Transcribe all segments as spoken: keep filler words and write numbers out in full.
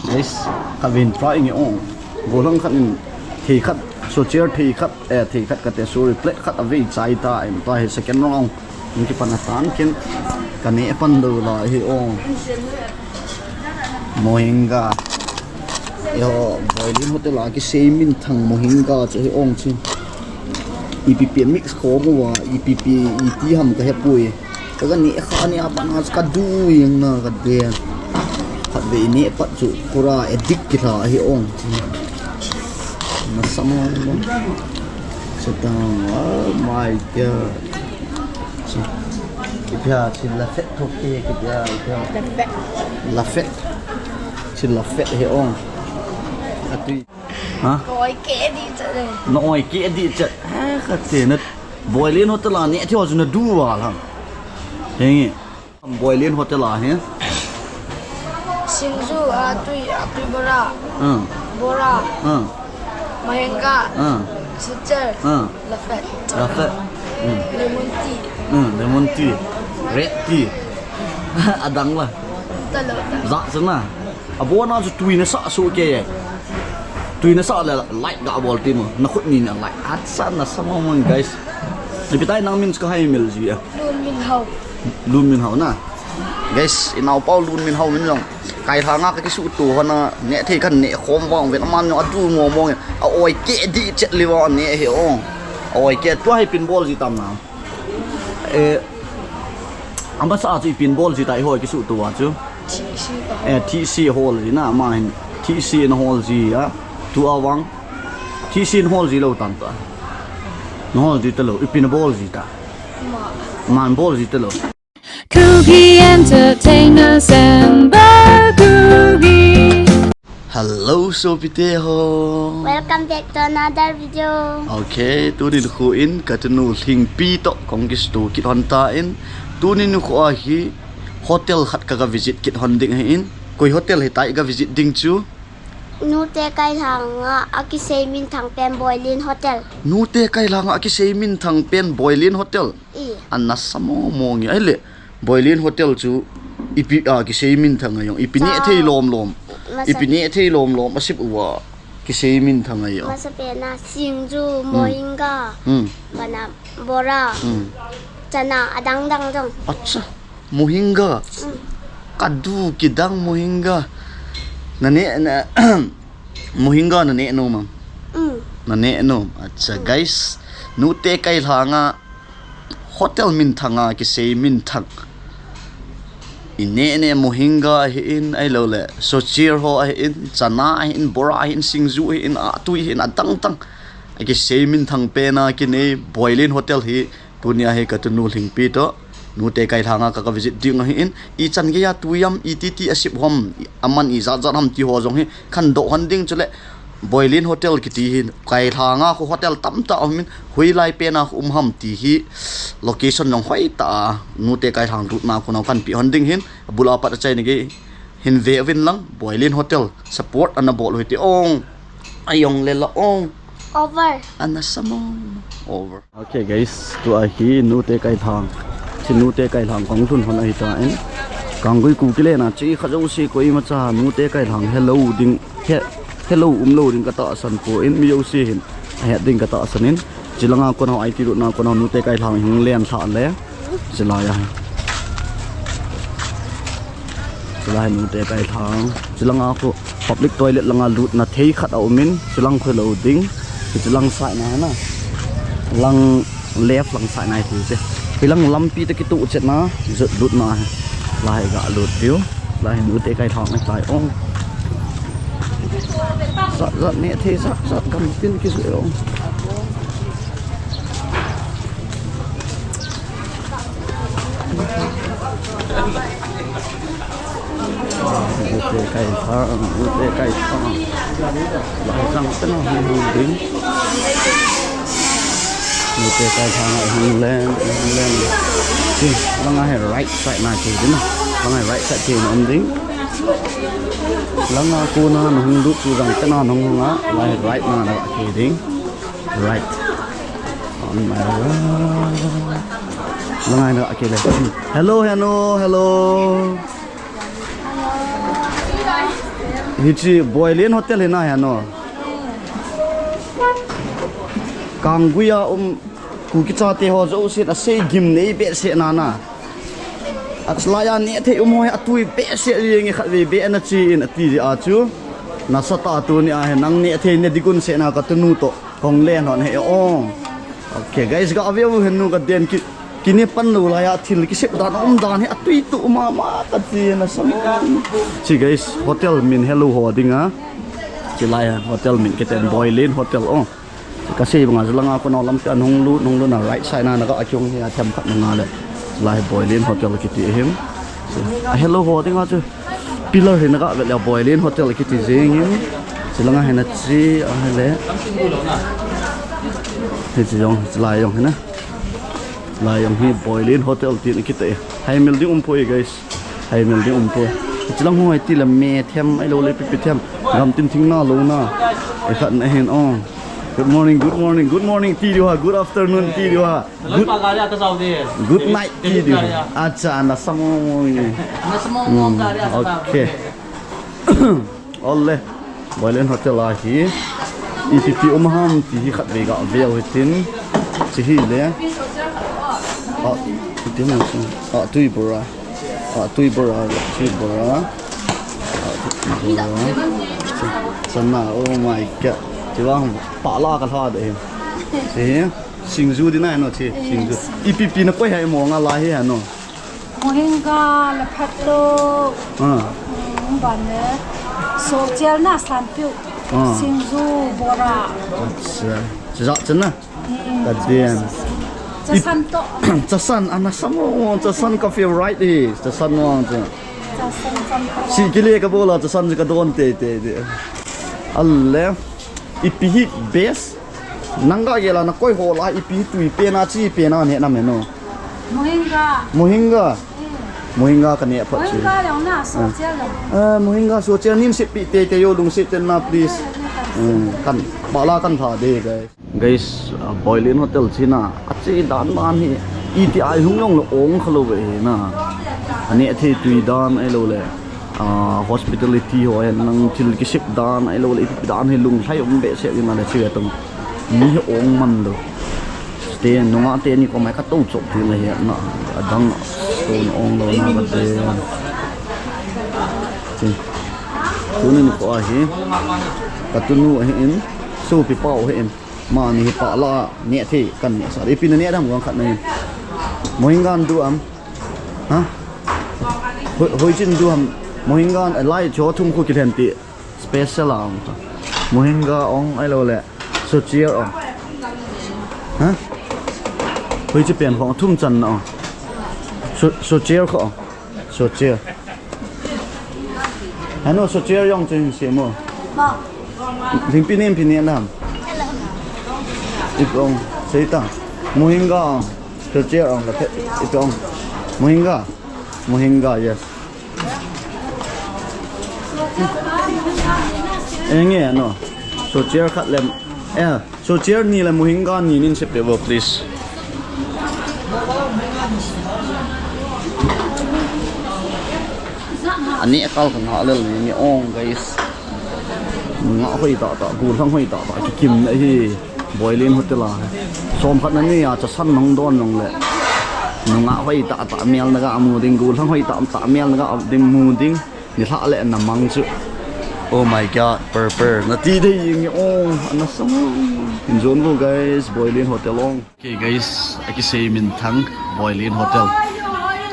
Guys, kavin try nge ong. Golang khat in thei khat, so chair thei khat, eh, thei khat kate, sorry, plate khat avei chai ta, em, tua hi second round. Nung kipan atan ken, kane pan do la hi ong. Mohinga. Yo, Boilin Hotel a kisei minthang mohinga che hi ong chi. Ipi pi mix khom uva, ipi pi iti ham kahepoi. Kaga neh kha neh a pat na chu kadu jeng na kade. Khatvei neh pat chu pura addict kilha ahi ong. Masama lo. Satan, oh my God. Chi. Kipia, chi la fet thok ke, kipia, kipia. La fet. La fet. Chi la fet ahi ong. Atui. Ha? Oi ke di chet le. Na oi ke di chet. Ha, kate na. Boilin Hotel a neh thei ho chu nadu va lang. Henge. Boilin Hotel a hi. Singju, ah, tui, ah, tui bora. Hmm. Bora. Hmm. Mohinga. Hmm. Sucher. Hmm. La fet. La fet. Hmm. Lemon tea. Hmm, lemon tea. Red tea. Adang la. Talo ta. Za chana. Abona chu tui nasa su ke. Tui nasa le light ga bol ti mo. Na khut ni na light. Atsa nasa mo mo guys. Ipi tai nang min chu kahai mel ji a. Lun Min Hao. Lun Min Hao na. Guys, inao pau Lun Min Hao min jong. Kailhang a kakisuto hon a neh thei khat neh khom vang ven aman jong adu mo mo. A oi ke di chet li va neh hi ong. A oi ke tua hi pin bol ji tam na. Eh, amasa chu ipin bol ji tai hoi kisuto a chu. Thihsi ka hol. Eh, thihsi hol ji na, ama hin thihsi na hol ji a. Tu a vang. Thihsi na hol ji lo tan ta. Na hol ji ta lo, ipin bol ji ta. Ma. Man bol ji ta lo. Kuki Entertainers and the Kuki. Hello, sopite ho. Welcome back to another video. Okay, tunin khu in katunu Lhingpi to kong kisuto kit hon ta in. Tunin khu a hi hotel khat ka, ka visit kit hon ding ahi in. Koi hotel hitai ka visit ding chu? Nute Kailhang a, a kisei minthang pen Boilin Hotel. Nute Kailhang a, a kisei minthang pen Boilin Hotel. I. Ana sa mo mo nge ai le. Boilin Hotel chu ipi a kisei minthang a jong. Ipi neh thei lom lom. Masa. Ipi neh thei lom lom. Asip uva. Kisei minthang a jong. Masa pen a singju, hmm, mohinga. Hmm. Bana bora. Hmm. Chana adang dang dang. Acha. Mohinga. Hmm. Kadu kidang mohinga. Na neh na mohinga na neh nom am? Hmm. Na neh nom. Acha, hmm, guys. Nute Kailhang a. Hotel minthang a kisei minthang. I neh neh mohinga ahi in ai lo le. Sochir ho ahi in, chana ahi in, bora ahi in, singju ahi in, a tui ahi in, adang dang. A kisei minthang pen a kinei Boilin Hotel hi tunia hi katunu Lhingpi to. Nute Kailhang a ka, ka visit ding ahi in. I chan gei a tui am, i titi asip hom, aman i jat jat ham ti ho jong hi. Khan do hon ding chule. Boilin Hotel kiti hi Kailhang a khu hotel tamtah um in hoilai pen a khu um ham ti hi location jong hoitah a Nute Kailhang lut na khu nau kanpi hon ding hin abul a pat achaina gei hin ve uvin lang Boilin Hotel support ana bol u hite ong. Ajong le la ong. Over. Ana sa mo. Over. Okay guys, tua hi Nute Kailhang. Chi Nute Kailhang kong lhun hon ahi tan. Kanggui Kuki le na chi kha jouse koimacha Nute Kailhang helou ding, he, helou umlou ding katahsan poi, mi jouse hin ahet ding katahsan in. Chilanga kon ho I T road na kon ho Nute Kailhang hung len lha le. Chilai a. Chilai Nute Kailhang. Chilanga khu public toilet langa lutna thei khat a um in, chilang khu lou ding. Chilang side na na. Lang left lang side na hi te. Hilang lampi te kitu chet na, jut lutna. Lai ga lut diu. Lai Nute Kailhang na lai ong. Zat zat ne thei zat zat gam tin kisu ong. Nute Kailhang, Nute Kailhang. Lai sang tena hung hung ding. Nute Kailhang a hung len, hung len. Chi, langa hi right side na ki ding. Langa hi right side ki na um ding. Langa kona na hung lut chu jang tena na hung hung a, lai right na na ki ding. Right. On my right. Langai na akile. Hello, hello, hello. Hiche Boilen Hotel hi na hi ano. Kanggui a um Kuki chate ho jousen asei gimnei behseh na na. Achulai a nehthei um ho hi atui behseh jeng e, khatvei beh ana che in ati jeh a chu. Nasatah a tuni a hi nang nehthei ne ding un seh na ka tunu toh. Kong len hon hi o. Okay guys, ga ve u hen nu ka den ki, kine pan lou lai a thil kisep dan um dan hi atui tuh mama ka ti na sam. Chi guys, hotel min helou ho dinga. Chi lai a hotel min kiten Boilen Hotel o. Ka sei banga chu langa kona lam te a nung lut, nung lut na right side na na ka a kiung hi a them khat na nga le. Lai Boilen Hotel kiti ahin. A helou ho dinga chu. Pillar hi na ka vet le Boilen Hotel kiti jeng in. Chulanga hi na chi a hi le. Hiche jong, chulai jong hi na. Lai jong hi Boilen Hotel tin kiti. Hai mel ding um poi guys. Hai mel ding um poi. Chulang ho hai ti le me them ahilou le pipi them. Gam tin thing na lou na. Ei khat na hin o. Good morning, good morning, good morning ti diu ha. Good afternoon ti diu ha. Good, good night ti diu. Acha, na samong. Okay. Ole. Boilen Hotel a hi. Ipi pi um ham ti hi khatvei ga ve u hitin. Chi hi le. A, hitin mo sin. A, tui bora. A, tui bora, tui bora. A, tui bora. Sana, oh my God. Chi vang pala ka lha de. Chi. Singju di na no chi. Singju. Ipi pi na koi hai mo nga la hi ha no. Mohinga le phatto. Ah. Ban le. Sochel na sanpiu. Ah. Singju bora. Acha. Chaja chana. Ka den. Chasan to. Chasan ana samo chasan ka favorite hi. Chasan wang cha. Chasan chasan. Si kile ka bola chasan ka don te te te. Alle. Ipi hi best. Nang ga gela na koi ho la ipi tui pe na chi pe na ne na me no. Mohinga. Mohinga. Mohinga ka ne phat chi. Mohinga long na so chia long. Ah, Mohinga so chia nim se pi te te yo lung se ten na please. Kan bala kan tha de guys. Guys, uh, Boilen Hotel china ache dan dan hi iti ai hung long lo ong khalo ve hi na. Ane athe tui dan ai lo le. Ah, hospitality ho hen nang thil kisep dan ai lo le ipi dan hi lunglhai um behseh ding a le chi ve tong. Mi hi ong man lo. Te nunga te ni ko mai ka to chop ti le hi na. Adang stone ong lo na ka te. Chi. Tunin ko a hi. Ka tunu a hi in. Sopi pau hi in. Mani hi pala ne thei kan ne sa. Ipi na ne dam gong khat na hi. Mohinga du am. Ha? Hoi, hoi chin du ham. Mohinga lai cho thum khu kilen ti. Special a ong. Mohinga ong ai lo le. Sochel ong. Ha? Hoi chi pen khong thum chan na ong. So, sochel kho ong. Sochel. Hanu sochel yong chen se mo. Lingpi nem pi nem nam. Ipong. Seita. Mohinga ong. Sochel ong la. Ipong. Mohinga. Mohinga, yes. Enge no. Sochel khat lem. Eh, sochel ni le Mohinga ni nin se pe bo, please. Ani akal kan ha lel ni ni ong, guys. Nga hoi ta ta, gul thang hoi ta ta, ki kim na hi. Boilen Hotel a. Som khat na ni a, chasan nang don nang le. Nunga hoi ta ta, mial na ga mu ding, gul thang hoi ta ta, mial na ga ding mu ding. Ni lha le na mang chu. Oh my God, purple. Na ti dei ngi ong, ana sang. In zone vo guys, Boilen Hotel ong. Okay guys, aki sei min thang Boilen Hotel.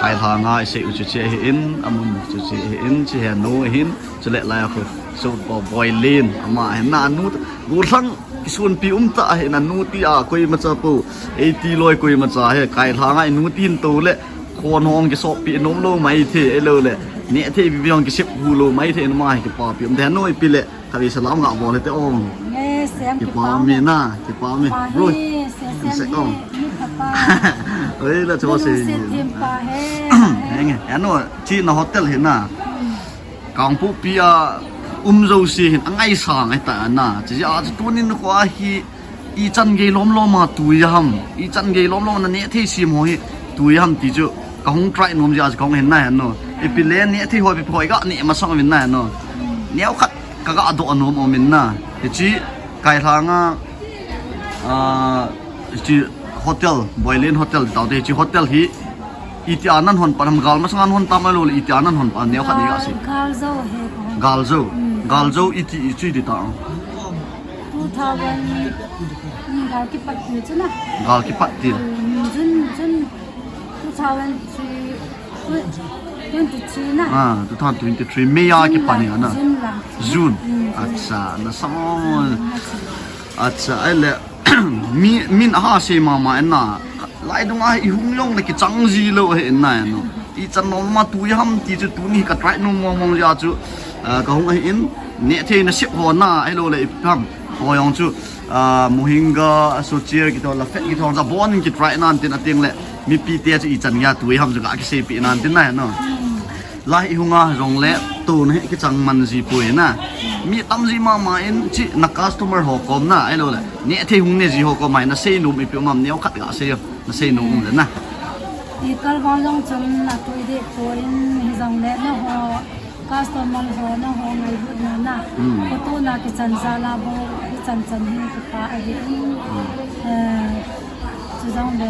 Kai lha nga i sei u chu che hi in, amun chu che hi in, che he no hin, chu le lai a khu. So bo Boilen, ama hin na nu, gu thang, ki sun pi um ta hin na nu ti a koi ma cha po. Ei ti loi koi ma cha he, kai lha nga i nu tin to le. Khon hong kisop pi nom lo mai the, elo le. Ne the bi bi hong kisep hu lo mai the, ma hi kipa pi. Om the noi pi le. Khavi salam nga bol te ong. Nge, sem kipa mi na, kipa mi. Bro. Sem sem ong. Oi, la chwa se. Nge, ano, chi na hotel hi na. Kangpokpi a um jouse hin angaisang ahi ta na. Chi a tunin ko a hi i chan gei lom lom a tui ham. I chan gei lom lom na ne thei sim ho hi tui ham ti chu. Ka hung try nom jia ka hung hin na han no. Ipi le ne thei ho ipi hoi ga ne masang vin na han no. Neo khat Kaga doh anom um in na. Hiche Kailhang a, ah, hiche hotel, Boilen Hotel ti taute, hiche hotel hi itia nan hon pan ham, gal masanga nan hon tam ahilou le itia nan hon pan, neokhat nei gasei. Gal, galjou hi ko. Galjou. Hmm. Galjou iti, iti ti ta. Two thousand, hmm, gal kipat til chu na. Gal kipat til. Hmm, June, June two thousand three, twenty-three na. Ah, two thousand twenty-three, May a kipan hi na. June lang. June. Hmm, June. Acha, na sang. Hmm, acha. Acha, ahile, mi, min aha sei mama in na. Lai dunga i hung jong le kichang ji lou ahi in na no. I chan nom ma tui ham ti chu tuni ka try nom mong mong jeh a chu, ah, ka hung ahi in, nehthei nasep ho na, ahilou le ipi ham. Ho jong chu, ah, Mohinga, Sochir kiti ho, Lafet kiti ho, jabon in ki try nan tin ating le, mipi te chu i chan geiya tui ham chu ka kiseipeh nan tin na no. Lai i hung a jong le, tun hi kichang man ji poi na. Mi tam ji mama in, hiche na customer ho kom na, ahilou le. Nehthei hung ne ji ho kom a hi na sei nom ipi um am, neokhat gasei o. Na sei nom um le na. I kalval jong chun atui deh poi in hijong le nangho customer ho nangho ngailutna na. Hmm. Photo na kichan jal a bou hichan chan hi kipa ahi in. Hmm. Eh, chujong le,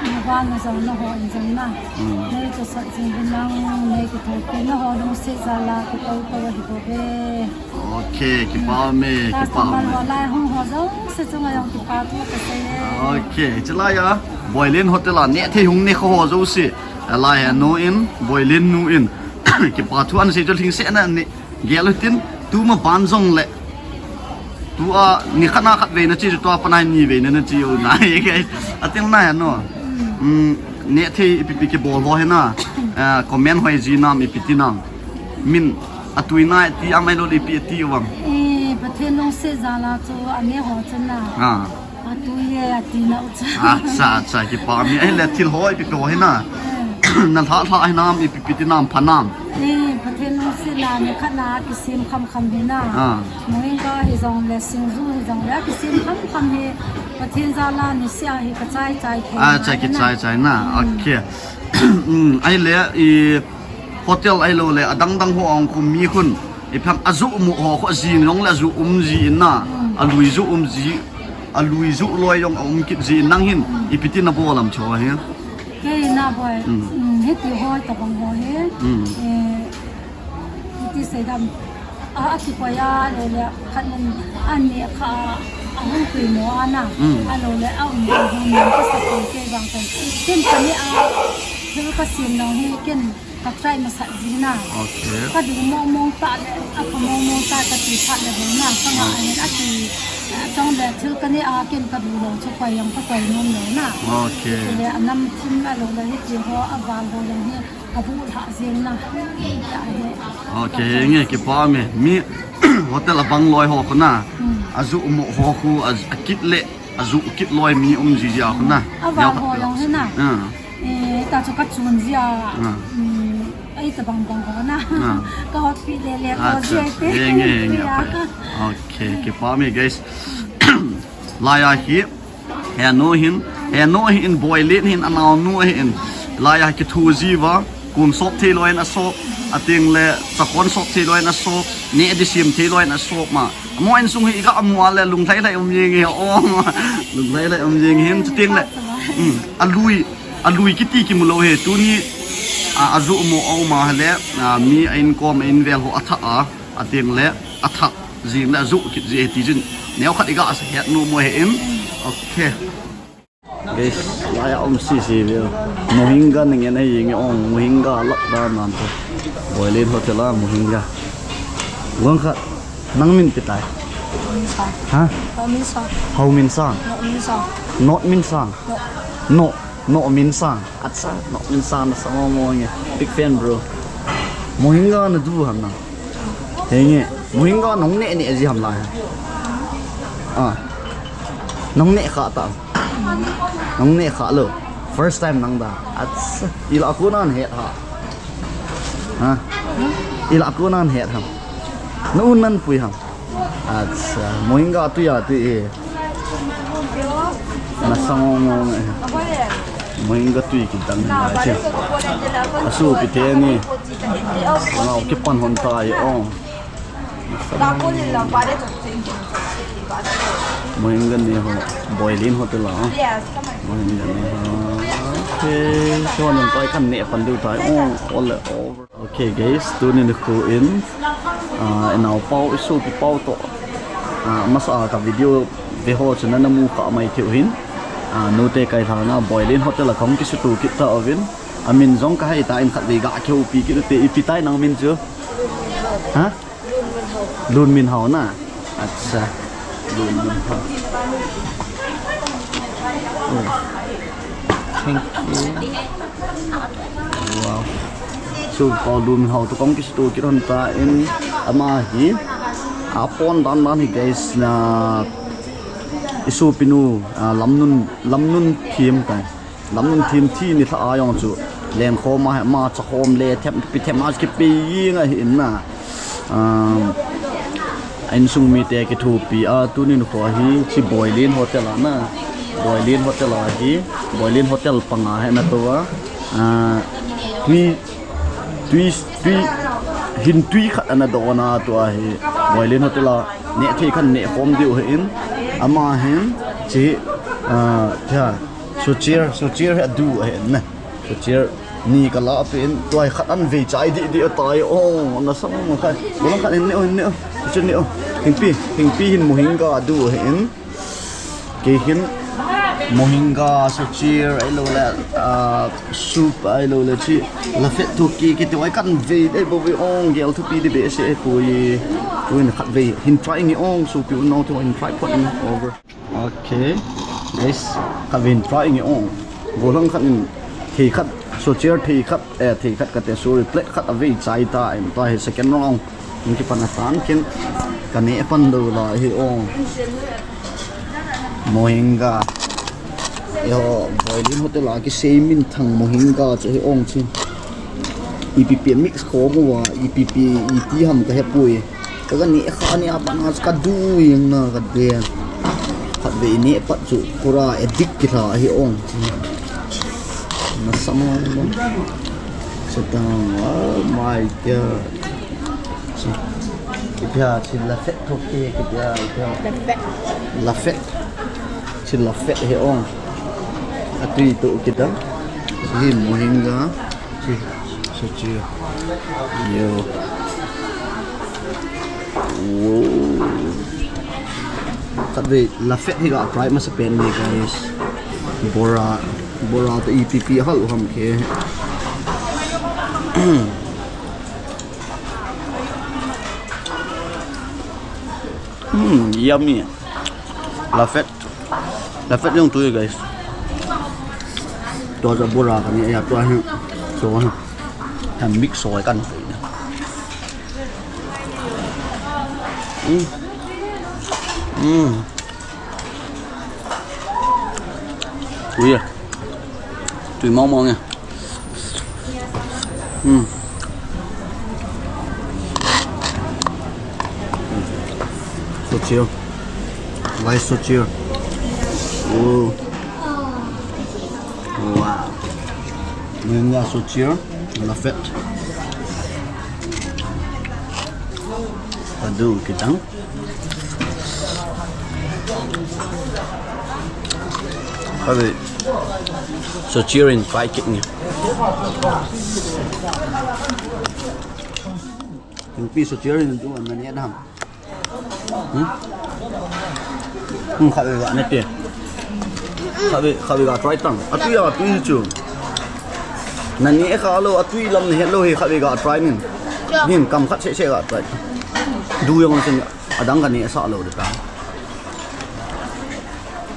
navana jong nangho in jong na. Hmm. Nei tosot jing uvin lang, nei kithopi nangho lungset jal a kitou tou ahi bou ve. Ok, kipa ume, kipa ume. Customer ho lai hung ho jouse chunga jong kipa thu kasei e. Ok, chulai a, Boilen Hotel a nehthei hung ne kha ho jouse. Alai hi nu in, Boilen nu in. Kipa thu ana sei chu lhingset na ni. Gel u tin, tuma ban jong le. Tua, nikhat na khatvei na che chu tua pat a ni vei na na che u na. Ating na hi no. Um, nehthei ipi pi kibol ho hi na. Ah, comment hoi ji nam ipi ti nam. Min atui nai ti am ahilou le ipi ati u vang. Eh, Pathen lungset jal a chu ane ho chu na. Ah. Atui e ati nau chu. Acha, acha, kipa mi. Ahile thil ho ipi pi ho hi na. Eh. Na lha lha hi nam ipi pi ti nam pha nam. Eh, Pathen lungset na nikhat na kisem kham kham hi na. Ah. Mohinga hijong le singju hijong le kisem kham kham hi. Pathen jal a niseh a hi ka chai chai thei. Ah, na chai hi na. Kichai chai na. Hmm. Ok. Um, ahile i hotel ahilou le, adang dang ho a hung khum mi khun, ipi ham aju mo ho khu ajin jong le aju um ji in na, alui ju um ji, alui ju loi jong aum kit ji in nang hin, ipi ti na bol am chu hi. Kei na boi, mm, hiti ho tabang ho hi, mm, eh, hiti sei dam, a, a kipoi a, le le, khat in, ani kha, a hung tui mo a na, mm, ahilou le, a um dang hung mo, ka sa kei bang kan, kin ka ni a, thil ka sim nang hi, kin, Ka try masat jing na. Okay. Ka du mong mong ta le, a ka mong mong ta ka ti phat le bol na. Ka nga, ah, ahin a ti, ah, tong le thil ka ni a kin ka du lou chu koi jong ka koi nom lou na. Okay. Ti le a nam thim a lou le hiti ho a val ho jong hi a bu lha jing na. Ya he. Okay, nge kipa me. Mi hotel a bang loi ho khu na. Hmm. A ju mo ho khu a, a kit le. A ju kit loi mi um ji ji a khu na. A val ho jong hi na. Ah. Eh, ta chu ka chun ji a. Ah. Hmm, ei ta bang bang ho na. Ah. Ka hot pi le le ko ji ai te. Acha. Heng e, heng e. Okay. Okay, kipa me guys. Lai a hi. He nu hin, he nu hin, Boilen hin, a nao nu hin. Lai a kithu ji va. Kum sop thei loi na sop, a ting le, chakon sop thei loi na sop, neh di sim thei loi na sop ma. Mo insung hi i ga mu a le lunglhai lhai um jing e, o. Lunglhai lhai um jing hin, chu ting le. Um, a lui, a lui kiti kimu lou hi, tuni, a, a ju mo o ma le, a, mi a in kom a in vel ho a tha a, a ting le, a tha jing le, a ju kit ji hi ti jin. Neo khat i ga sa het nu mo hi in. Okay. Guys, lai a um sisi veu. Mohinga ning en ahi nge ong, Mohinga lak da nan to. Boilen Hotel a Mohinga. Guang khat, nang min pi tai. Min Sang. Ha? Ho Min Sang. Ho Min Sang. No Min Sang. Not Min Sang. No. No, No Min Sang. Acha, No Min Sang na sa mo mo nge. Big fan, bro. Mohinga na du ham na. Henge, Mohinga nong ne ne ji ham lai. Ah. Nong ne kha ta. Nong ne kha lo. First time nang da. Acha. Ila ko nan het ha. Ha? Ila ko nan het ham. Na un nan pui ham. Acha. Mohinga tu ya tu e. Na sang ong ong e. Mohinga tu ki dang na che. Asu pi te ni. Ngau kipan hon ta e ong. Mohinga ne ho, Boilin Hotel a. Yes, come on. Mohinga ne ho. Okay, so nang koi kan ne pan diu tai. Oh, all over. Okay guys, tuni nikho in, ah, inaopau, isopi pau toh, ah, masa ka video ve ho chu nana mu kha mai thei u hin. Ah, nute kai lhanga Boilin Hotel a kahung kisuto kit tauvin. Amin jong kahai tan khatvei ga kihoupi kit ute, ipi tai nang min chu? Ha? Lunminhao na? Acha. Lunminhao. Oh. Thank you. Wow. So, pa Lunminhao toh kahung kisuto kit lhon tan ama hi. Apon dan dan hi guys na isopi nu, ah, Lamnun, Lamnunthem tai. Lamnunthem thi ni lha a jong chu lenkhom a, ama chakhom le them, pi them a kipe jing ahi in na. Um, a insung mite kithopi a, tuni nikho hi chi Boilin Hotel a na. Boilin Hotel a hi, Boilin Hotel panga hi ana tou a. Ah, tui, tui, tui, hin tui khat ana doh a, tua hi Boilin Hotel a neh thei khat neh khom diu ahi in. Ama hin chi, ah, cha, Sochir, Sochir hi adu ahi in na. Sochir ni kala peh in, tua hi khat an vei chai didi atai. Oh, na sam mo khai. Bolang khat in ne, oh, ne, oh. Sochir ne, oh. Hingpi, Hingpi hin Mohinga adu ahi in. Kei hin Mohinga, Sochir, ahilou le, ah, soup, ahilou le chi. Lafette thoki, kiti vai kan vei dei bou ve ong, gel thupi di behseh poi. Tuin khatvei hin try nge ong, sopi unau te hin try phot nge over. Okay, guys, khatvei hin try nge ong. Bolang khat in thei khat, Sochir thei khat, eh, thei khat kate, sorry, plate khat avei chai tan, tua hi second round. Hung kipan atan kin, ka neh pan lou lai hi ong. Mohinga. Eiho, Boilin Hotel a kisei minthang Mohinga chu hi ong chi. Ipi pi mix khom uva, ipi pi iti ham ka hepoi. Ka, ka neh kha ni a pan a ka du jeng na ka de. Khatvei neh pat chu pura addict kilha hi ong. Na sam mo. Sit down. Oh my God. Chi. Kipia, chi Lafette thoki, kipia, kipia. Lafette. Lafette. Chi Lafette hi ong. Atui toh kiti. Chi Mohinga. Chi, Sochir. Yo. Wow. Khatvei Lafette hi ga try masa pen ni guys. Bora, bora toh ipi pi hal u ham ke. Hmm, yummy. Lafette. Lafette jong tui, guys. Tua chu bora ka neh a, tua hi. So, ha mix so kan. Hmm. Hmm. Tui a. Tui mong mong e. Hmm. Sochir. Why Sochir? Oh. Wow. Mohinga, Sochir, Lafette. Adu kitang. Khatvei Sochir in try kit nge. Hingpi, Sochir in adu na neh dam. Hmm? Hmm, khatvei ga neh te. Khatvei, khatvei ga try tang. Atui a, atui chu. Na neh kha lou, atui lam na het lou hi khatvei ga try nin. Nin kam khat seh seh ga try. Du jong sin adang ka neh sah lou de ta.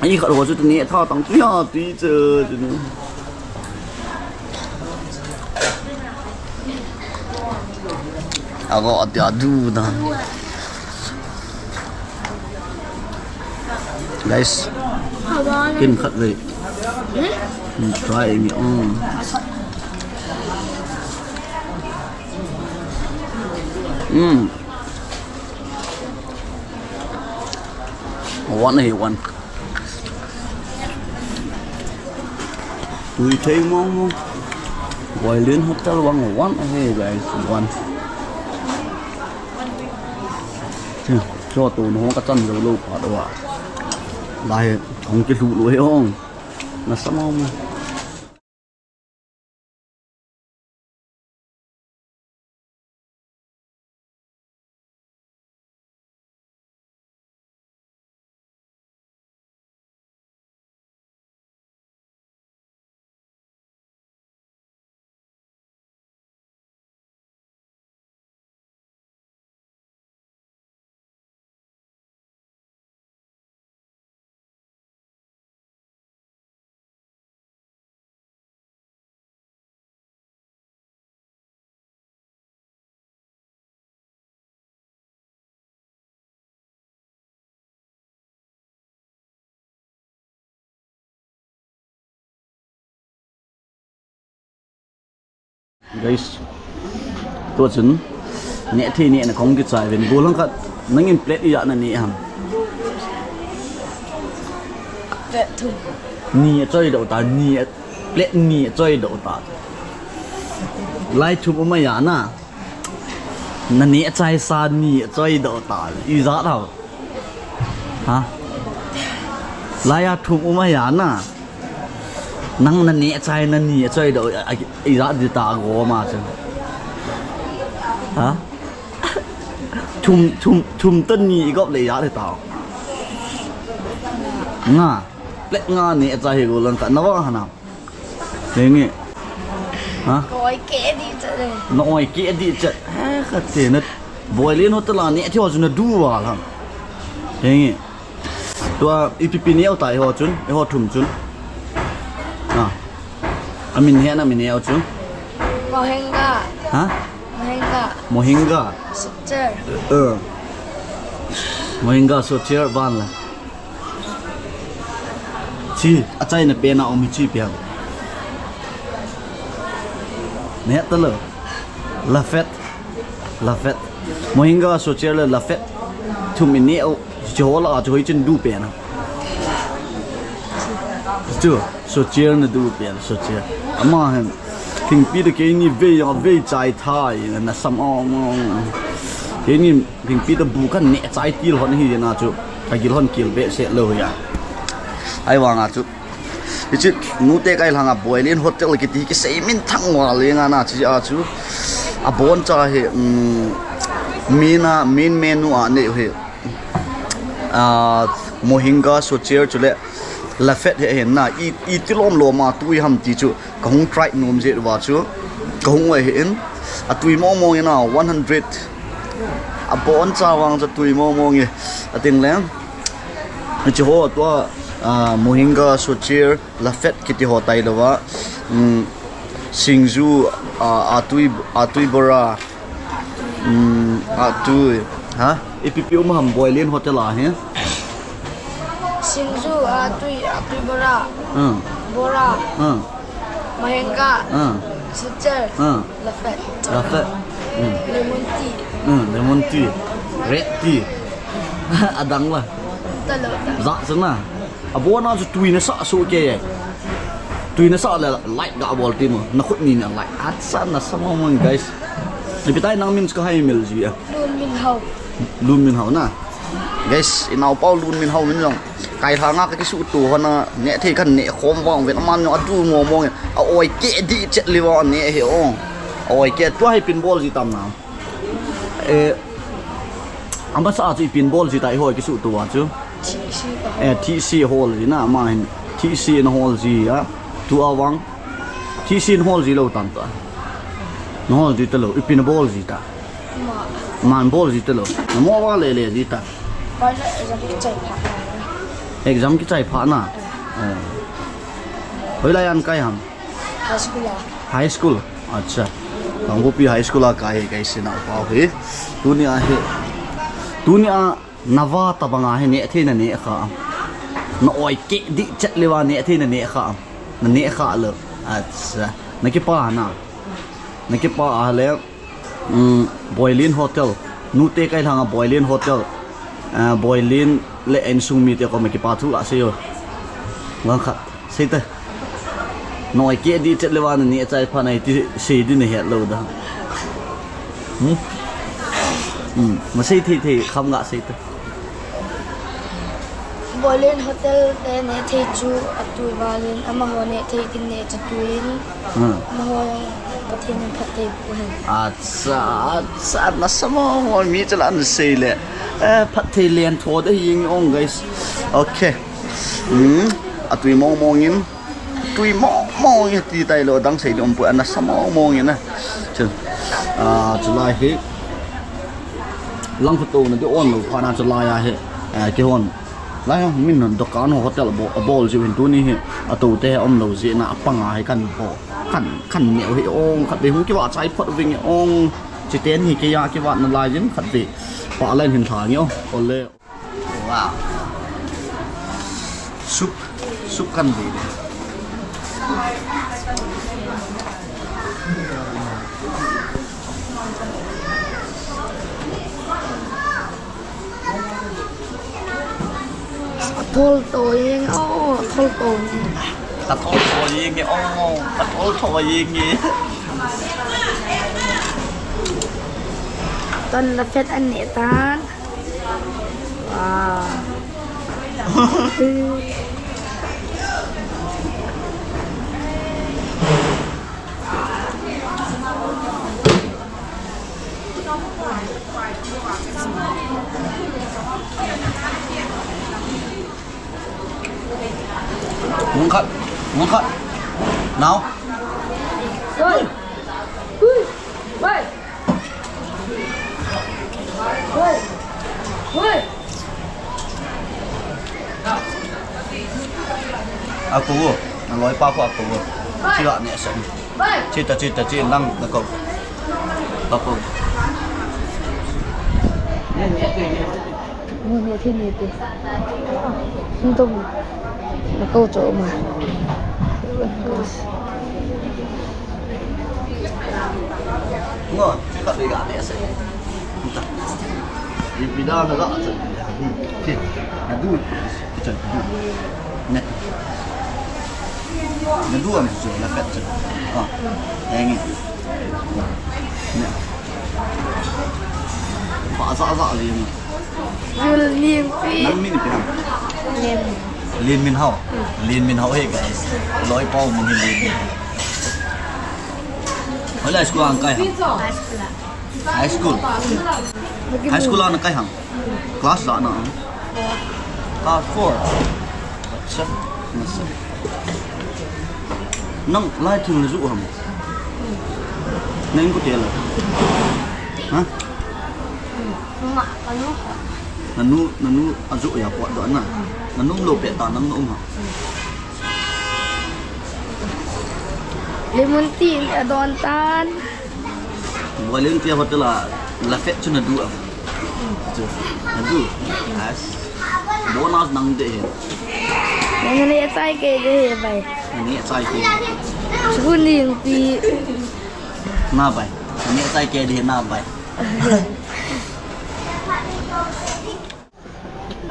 Ai khat ho chu neh tha tang, tui a, tui chu. Ago ati adu na. Guys, kin khatvei. Hmm, try nge ong. Hmm. One ahi one. Tui thei mong mong. Boilin Hotel vang one ahi guys, one. Cho tu no ka chan lo lo pa do wa. Lai hong ki lu lo he hong. Na sa ma ma. Guys, tua chun neh thei neh na kong kichai ven. Golang khat nangin plate ijat na neh ham? Plate thum. Ni a choi do ta, ni a, plate ni a choi do ta. Lai thum uma ya na. Na neh chai sa ni a choi do ta. Ijat hao. Ha? Lai a thum uma ya na. Nang na neh chai na ni a choi do a, a, ijat di ta go ma chu. Ha? Thum, thum, thum ta ni i gop le ijat di ta. Nga. Plate nga neh chai hi golang khat na wa ha na. Henge. Ha? Oi ke di chat le. Na oi ke di chat. Ha, khat te na. Boilin hotel a neh thei ho chu na du wa la. Henge. Tua ipi pi neh u ta eiho chun, eiho thum chun. Ah. Amin he na min neh u chu. Mohenga. Ha? Mohenga. Mohenga. Sochar. Eh. Mohenga Sochar van la. Chi, a chai na pe na om hi chi pi ham? Neh ta lo. Lafette. Lafette. Mohenga Sochar le Lafette. Thum i neh u. Chi ho la a chu hoi chin du pe na. Chu, Sochar na du pe na, Sochar. Ama hen. Thingpi te keini vei a vei chai thai na sam ong ong. Keini thingpi te bu kan neh chai til hon hi na chu. Ka gil hon kil be se lo ya. Ai wa nga chu. Hichi, nute kai langa Boilin Hotel kiti kisei minthang wa le nga na chi a chu. A bon cha hi, um, mina, main menu a nei hi. Ah, Mohenga Sochar chule Lafette hi hin na i, i tilom lom a tui ham ti chu ka hung try nom je wa chu ka hung oi hin a tui mong mong ina one hundred a bon cha wang cha tui mong mong e a ting le chi ho tua, ah, Mohenga Sochar Lafette kiti ho tai lo wa, um, singju, ah, a tui, a tui bora, Hmm, a tui. Ha? Ipi pi um ham Boilin Hotel a hi? Singju, a tui, a tui bora. Hmm. Bora. Hmm. Mohenga. Hmm. Sochar. Hmm. Lafette. Lafette. Hmm. Lemon tea. Hmm, lemon tea. Red tea. Adang la. Talo ta. Za sana. A bon a chu tui na sa su ke. Tui na sa le light ga bol ti mo. Na khut ni na light. Atsa na sa mo mo guys. Ipi tai nang min ka hai mil ji a. Lun Min Hao. Lun Min Hao na. Guys, i nao pau Lun Min Hao min jong. Kai lha nga ka kisu tu hona ne thei kan ne khom vang ven aman jong atu mo mo. A oi ke di chet li va ne he o. A oi ke tu hai pin bol ji tam na. Eh, ama sa chu ipin bol ji ta i hoi kisu tu a chu. T C ka. Eh, T C hol ji na, ama hin T C in hol ji a. Tu a wang. T C in hol ji lo tan ta. Na hol ji ta lo, ipin bol ji ta. Ma. Man bol ji ta lo. Na mo wa le le ji ta. Ba na exam ki chai pha na. Exam ki chai pha na. Eh. Hoi la yan kai ham. High school a. High school. Acha. Kanggupi High School a kai, kai sina pau hi. Tuni a hi. Tuni a nava tabanga hi ne thei na ne kha. Na oi ke di chet le wa ne thei na ne kha. Na ne kha lo. Acha. Na ki pa na. Na ki pa a le. Um, Boilin Hotel. Nute kai langa Boilin Hotel. Ah, Boilin le insung mi te ko me ki pa thu la se yo. Wang khat. Sei ta. Noi ke di chet le wa ni chai pha nai ti sei di ne het lo da. Hmm? Hmm, masei thei thei kham ga sei ta. Boilen Hotel te neh thei chu atui valin, amaho neh thei kin neh chu tuin, Hmm. Amaho jong Pathen in phatthei boh hen. Acha, acha, nasa mong mong mi chala nasei le. Eh, phatthei lentho da hi ong, guys. Okay. Hmm, atui mong mong in. Tui mong mong in ti tailou, adang sei ding umpoi, anasa mong mong in a. Chu. Ah, chulai hi. Lang kho touna di on lou phat na chulai a hi. Ah, kihon. Lai ho min dukan ho hotel bol, bol jiu hin tuni hi. Atou te um lou jeh in apang a hi kan bol. Kan, kan neo hi ong, khatvei hung kivah chai phot ving ong. Chiten hi kei a kivat nalai jin khatvei. Pa len hin thang yo. Ole. Wow. Soup, soup kan ve de. Athol to jeng, oh, athol to jeng. Athol to jeng, oh, athol to jeng. Tun la phet an neh tan. Wow. Mong khat, mong khat. Nao. Oi. Ui. Oi. Oi. Oi. Ako, naloi pa ko ako. Sila ni asa. Chita, chita, chita lang ako. Ako. Mo ni thi ni ti. Nto mo. Nako cho ma. Ngo, chita bega ni asa. Nta. Ipida na ga asa. Ki, nadu. Ki chan nadu. Ne. Nadu am chu la pet chu. Ah. Yang ni. Ne. Pa sa sa le ni. Jul nim pi. Nang min pi. Lim. Lin Min Hao. Lin Min Hao, hey guys. Loi pau mun hi Lin Min Hao. Hoilai school a nang kai ham? High school. High school a nang kai ham? Class la na? Class four. Acha, nasa. Nang lai thil ju ham? Nang ko tel. Ha? Ma, kanu. Nanu, nanu aju ya po do na. Nanu lo pe ta nang no ma. Lemon tea adon tan. Boilen tea hotel a la phet chu nadu a. Chu, nadu. As. Bonus nang de he. Nang ne chai ke de he bai. Nang ne chai ke. Chu ning pi. Na bai. Nang ne chai ke de he na bai.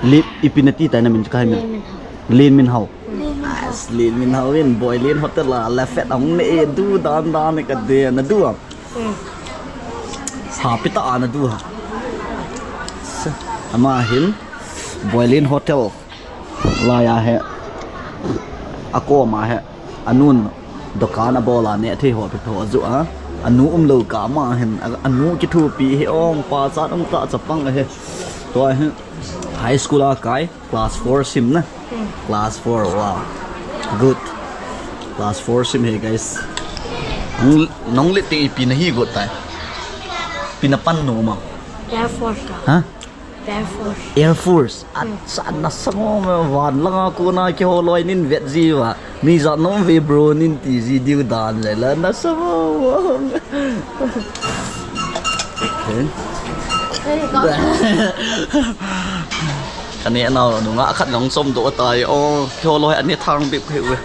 Lin, ipi nati tai namin chu kahe min. Lin Min Hao. Lin Min Hao. As, Lin Min Hao in Boilen Hotel a la phet ahung ne e du dan dan e ka de nadu a. Hmm. Sa pita a nadu a. Ama hin Boilen Hotel lai a he. Akoma he. Anun dukan abol a neh thei ho pet ho aju a. Anu umlou kah ma hin, a, anu kithopi hi ong, pachat um tah chapang ahi. Tua hi high school a kai, class four sim na. Hmm. Class four, wow. Good. Class four sim hi, guys. Nong, nong le te ipi nahi got tai. Pi napan nom a? Air Force ka. Ha? Air Force. Air Force. Acha, nasa mo, van langa kona kihou loi nin vet ji uva. Mi jat nom ve bro nin ti ji diu dan le la, nasa mo. Okay. Ka neh nau nunga khat nong chom doh tai. Oh, kihou loi ani thang bep he uve.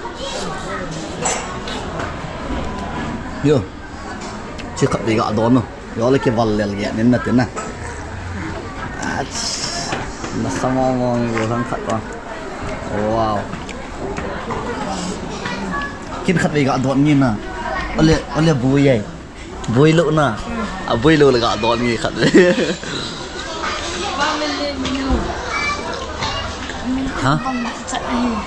Yo. Chi khat vei ga don no. Yo le kival lel ge nin na tin na. Ach. Nasa mo mo ni lo sang khat pa. Wow. Kin khat vei ga don ni na. Ole, ole bu ye. Boilou na. A boilou le ga don nge khat le. Ha?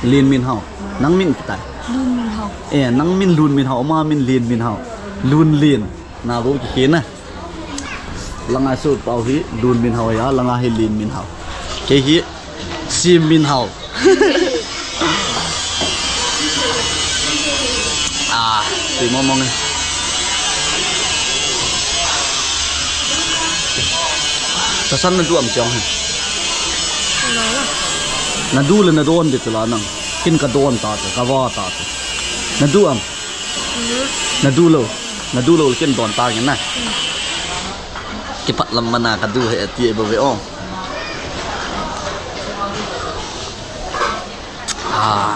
Lin Min Hao. Nang min kitai. Lun Min Hao. Eh, nang min Lun Min Hao, ama min Lin Min Hao. Lun Lin. Na bo ki kina. Langa su pau hi Lun Min Hao ya, langa hi Lin Min Hao. Kei hi Sim Min Hao. Ah, tui mong mong e. Tasan na du am chiang he. Na du le na don de tula nang. Kin ka don ta te, ka va ta te. Na du am. Na du lou. Na du lou le kin don ta nge na. Kipat lam mana ka du he ti e bo ve o. Ah.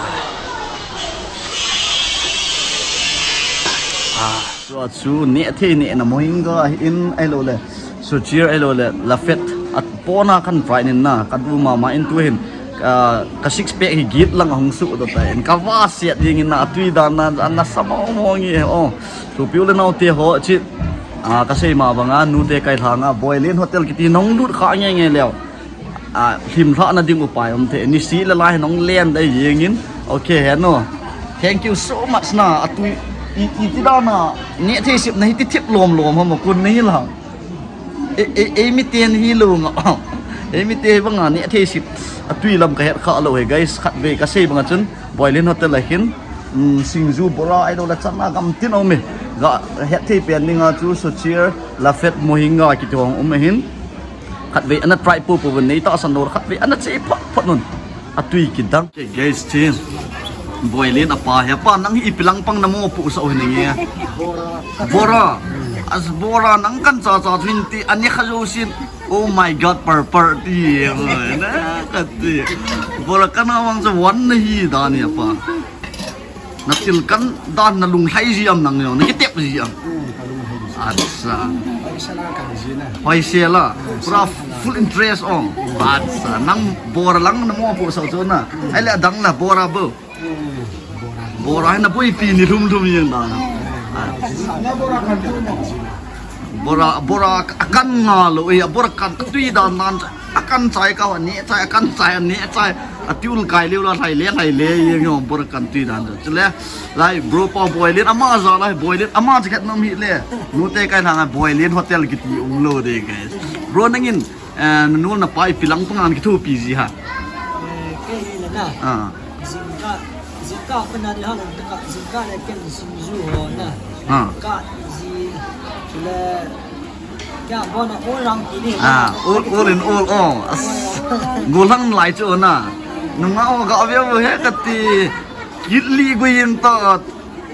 Ah. Chu chu neh thei neh na Mohinga in ahilou le. Suchir ahilou le. Lafet. At pona kan try nin na. Ka du mama in tu hin. Ka, ka six pack hi git lang ahung su do ta in. Ka va siat ding in na tui dan na, na sa mo mo nge o. Sopi u le nao te ho chi. Ah, ka sei ma banga, nute kai lhanga, Boilin Hotel kiti nong lut kha nge nge leo. Ah, hlim lhah na ding upai um the. Ni si le lai nong len dai yeng in. Okay, he no. Thank you so much na. Atui, i, i ti da na. Neh thei sip na hi ti thip lom lom ha mo kun nei la. E, e, e mi ten hi lo nga. E mi te banga neh thei sip. Atui lam ka het kha lo he guys. Khat ve ka sei banga chun. Boilin Hotel a hin, um, singju bora ahilou le chana gam tin um e. Ga het thei pen dinga chu Suchir, Lafet, Mohinga kiti hong um ahin. Khat ve ana try po po nei ta san lo khat ve ana che phot phot nun. Atui kidang. Okay, guys, chin. Boilin apa he pa nang hi ipi lang pang na mo pu sa u hin nge. Bora. As bora nang kan cha cha twenty ani kha jo sin. Oh my God, par par ti. Na ka ti. Bora kana wang sa wan na hi da ni apa. Na thil kan dan na lunglhai ji am nang yo, na kitep ji am. Acha. Hoisela. Pura full interest ong. Acha. Nang bora lang na mo po sa chu na. Ai le dang na bora bo. Bora na boipi ni lhum lhum yang da. Bora, bora akan nga lo, eh, bora kan tui dan dan. Akan chai ka, neh chai, akan chai, neh chai. Atiul kai leu la, lai le, lai le, ye nge bor kan tui dan. Chule, lai, bro pa Boilin, ama ja lai, Boilin, ama ja khat nom hi le. Nute kai langa Boilin Hotel kiti um lo de, guys. Bro nangin, eh, nanu na pai pilang pangan kithopi ji ha. Eh, kei hi le na. Ah. Jingkah, jingkah pa na di ha le, jingkah le ken singju ho na. Ah. Kah ji le. Ah, all, all in all, oh, as, golang lai chu na. Nunga ho ga ve ve he kati. Gitli guin ta.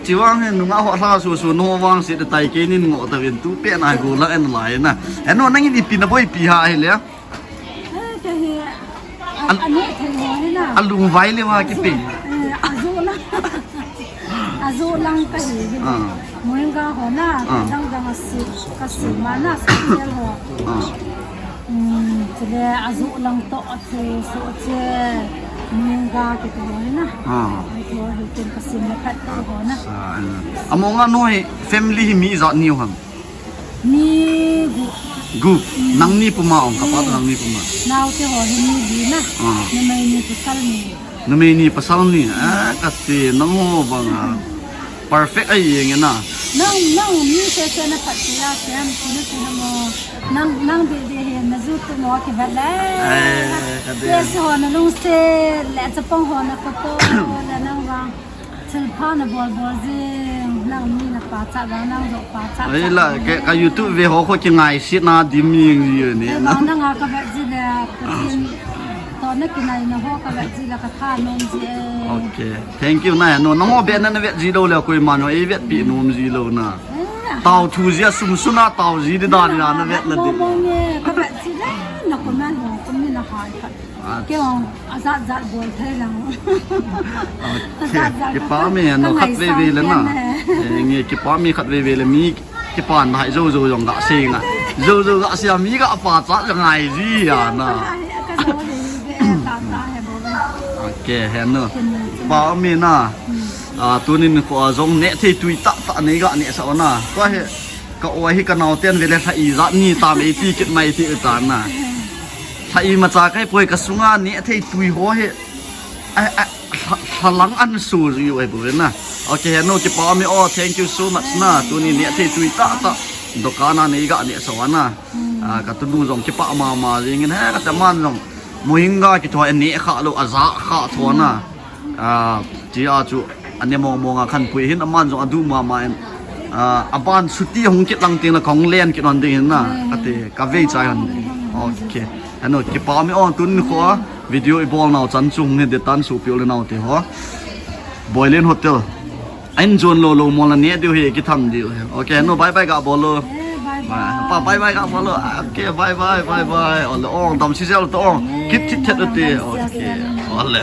Chiwang he nunga ho hla su su no wang se tai ke nin ngo ta vin tu pe na golang en lai na. Eno nangin ipi na boipi ha he le. Eh, ka hi, a, a neh thei ho hi na. A lungvai le wa kipe. Eh, a ju lang. A ju lang ka hi hi. Ah. Mohinga ho na, ah, dang dang a si, ka si ma na, si ho. Ah. Hmm, chule a ju lang to a chu, so che. Mohinga kiti ho hi na. Ah. Ai ho hi ken ka si me phat ho na. Sa, ah. Amonga noi family hi mi jat ni ham. Mi gup. Gup. Mm. Nangni puma ong, kapa to nangni puma. Naote ho hi mi li na. Ah. Numei ni pasal ni. Numei ni pasal ni. Ah, kati nang ho banga. Perfect ahi nge na. Nang, nang mi se se na phat ya sem, sina sina mo. Nang, nang de de he na ju tu mo ke ba le. Eh, kati. Yes ho na lung se, le chapang ho na photo, le nang bang. Thilpha na bol bol jing, nang mi na pachat vang, nang jong pachat. Ai la, ke ka YouTube ve ho kho kingaisih na dim jing ji ne. Ai vang nang a ka vet ji le, Pathen to na kinai na ho ka vet ji le ka tha nom ji e. Okay. Thank you na, no, nang ho be na na vet ji lou le koima no, ei vetpi nom ji lou na. Eh, tao thu ji a sum suna tao ji di dan na na vet na di. Mo mo nge, ka vet ji le, na comment ho, comment na hai ka. Ah. Kei vang, ajat jat bol thei lang. Okay. Ajat jat kipa mi, no, khat ve ve le na. Eh, nge kipa mi khat ve ve le mi kipa na hai jo jo jong ga se nga. Jo jo ga se mi ga pa cha jong ai ji ya na. Ai, ka jo he ve, ta ta he bo ve. Okay, he no. Ken ni. Pa mi na. Hmm. Ah, tunin ko jong neh thei tui ta ta nei ga neh sa na. Ko he. Ka o hi ka naoten vele lha ijat ni tam eiti kit mai ti u tan na. Lha imacha kahi poi, ka sunga neh thei tui ho hi. A, a, lha, lha lang an su ji u ahi bou ve na. Okay, henu, kipa mi o, thank you so much na. Tuni neh thei tui tahtah dukan a nei ga neh sau a na. A, ka tunu jong kipa mama jing in, he, ka te man jong. Mohinga kitoh a neh kha lou, aja kha tho na. A, tia chu ane mong mong a khan pui hin, aman jong adu mama in. A, aban chuti hung kit lang ting la kong len kit hon ding hin na. Kate, ka vei chai hon ding. Okay. Henu, kipa mi o, tun kho a video i bol nau chan chu hung hi de tan, sopi u le naote ho. Boilen Hotel. Ahin jon lou lou mol a neh diu hi, kitham diu hi. Okay, henu, bye bye ga bol lou. Pa, bye bye ga bol lou. Okay, bye bye, bye bye. Ole, ong dam si jel to, ong. Kit thit thet u ti. Okay. Ole.